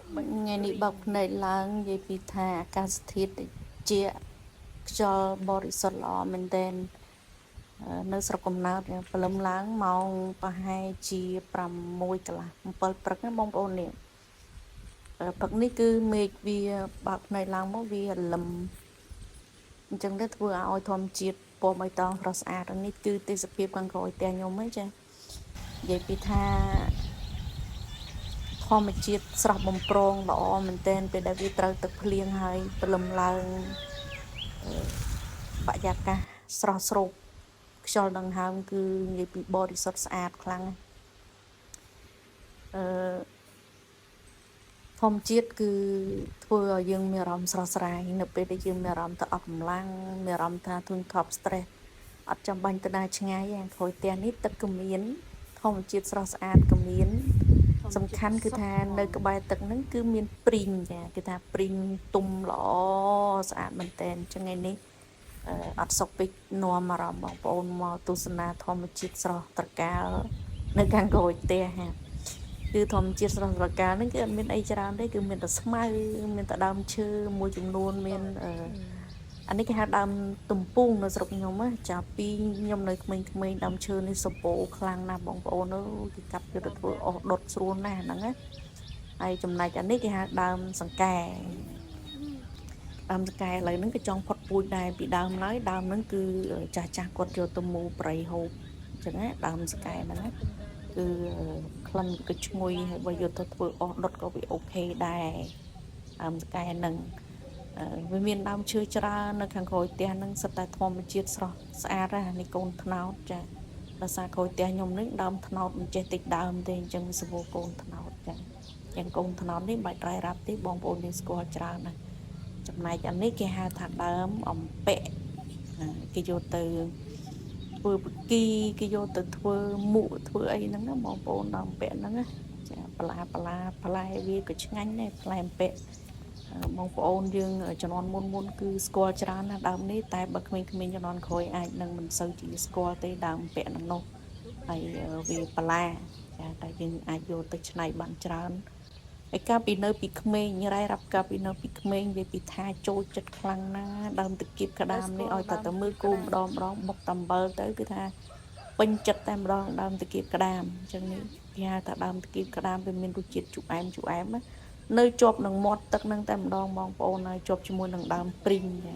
ថ្ងៃនេះបើកភ្នែកឡើងនិយាយពីថាអាកាសធាតុត្រជាក់ខ្យល់បរិសុទ្ធល្អមែនទែននៅស្រុកកំណើតព្រលឹមឡើងម៉ោងប្រហែលជា6កន្លះ7ព្រឹកណាបងប្អូននេះព្រឹកនេះគឺមេឃវាបើកភ្នែកឡើងមកវារលឹមអញ្ចឹងទៅធ្វើឲ្យធម្មជាតិពណ៌បៃតងស្រស់ស្អាតនេះគឺទេសភាពខាងក្រោយផ្ទះខ្ញុំហ្នឹងចានិយាយពីថា ធម្មជាតិស្រស់បំព្រងល្អមែនទែនពេលដែលវាត្រូវទឹកភ្លៀងហើយព្រលឹមឡើងបរិយាកាសស្រស់ស្រូបខ្យល់ដង្ហើមគឺនិយាយពីបរិសុទ្ធស្អាតខ្លាំងណាស់អឺធម្មជាតិគឺធ្វើឲ្យយើងមានអារម្មណ៍ស្រស់ស្រាយនៅពេលដែលយើងមានអារម្មណ៍ថាអស់កម្លាំងមានអារម្មណ៍ថាធុញថប់ stress អត់ចាំបាញ់ទៅណាឆ្ងាយទេក្រោយផ្ទះនេះទឹកក៏មានធម្មជាតិស្រស់ស្អាតក៏មាន សំខាន់គឺថានៅក្បែរទឹកហ្នឹងគឺមានព្រីងចាគឺថាព្រីងទុំល្អស្អាតមែនតើអញ្ចឹងថ្ងៃនេះអត់សុកពេកនាំអារម្មណ៍បងប្អូនមកទស្សនាធម្មជាតិស្រស់ត្រកាលនៅខាងក្រោយផ្ទះហាគឺធម្មជាតិស្រស់ត្រកាលហ្នឹងគឺអត់មានអីច្រើនទេគឺមានតែស្មៅមានតែដើមឈើមួយចំនួនមានអឺ អានេះគេហៅដើមទំពូងនៅស្រុកខ្ញុំណាចាពីខ្ញុំនៅក្មេងៗដើមឈើនេះសបោខ្លាំងណាស់បងប្អូនអើយគេកាប់យកទៅធ្វើអស់ដុតស្រួលណាស់ហ្នឹងណាហើយចំណែកអានេះគេហៅដើមសង្កែដើមសង្កែឥឡូវហ្នឹងក៏ចង់ផុតពូជដែរពីដើមឡើយដើមហ្នឹងគឺចាស់ចាស់គាត់យកទៅមូប្រៃហូបអញ្ចឹងណាដើមសង្កែហ្នឹងណាគឺក្លិនក៏ឈ្ងុយហើយបើយកទៅធ្វើអស់ដុតក៏វា OK ដែរដើមសង្កែហ្នឹង វាមានដើមឈើច្រើននៅខាងក្រោយផ្ទះហ្នឹងសុទ្ធតែធម្មជាតិស្រស់ស្អាតណាស់នេះកូនត្នោតចាដោយសារក្រោយផ្ទះខ្ញុំនេះដើមត្នោតមិនចេះតិចដើមទេអញ្ចឹងវាសម្បូរកូនត្នោតចាយ៉ាងកូនត្នោតនេះមិនបាច់រ៉ាយរ៉ាប់ទេបងប្អូនយើងស្គាល់ច្រើនណាស់ចំណែកអានេះគេហៅថាដើមអំពែកគេយកទៅធ្វើបគីគេយកទៅធ្វើមុក់ធ្វើអីហ្នឹងណាបងប្អូនដើមអំពែកហ្នឹងណាចាបន្លាបន្លាផ្លែវាក៏ឆ្ងាញ់ដែរផ្លែអំពែក បងប្អូនយើងជំនាន់មុនមុនគឺស្គាល់ច្រើនណាស់ដើមនេះតែបើក្មេងៗជំនាន់ក្រោយអាចនឹងមិនសូវជាស្គាល់ទេដើមពាក់នឹងនោះហើយវាបន្លាចាតែយើងអាចយកទៅច្នៃបានច្រើនហើយកាលពីនៅពីក្មេងរ៉ៃរាប់កាលពីនៅពីក្មេងវាពីថាចូលចិត្តខ្លាំងណាស់ដើមតគៀបក្តាមនេះឲ្យតែទៅមើលគោម្ដងម្ដងបុកតំបិលទៅគឺថាពេញចិត្តតែម្ដងដើមតគៀបក្តាមអញ្ចឹងនេះគេហៅថាដើមតគៀបក្តាមវាមានរសជាតិជូរអែមជូរអែមណា នៅជាប់នឹងមាត់ទឹកនឹងតែម្ដងបងប្អូនហើយជាប់ជាមួយនឹងដើមព្រីងចា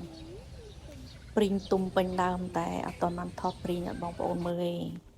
ព្រីងទុំពេញដើមតែអត់តបានថតព្រីងឲ្យបងប្អូនមើលទេ។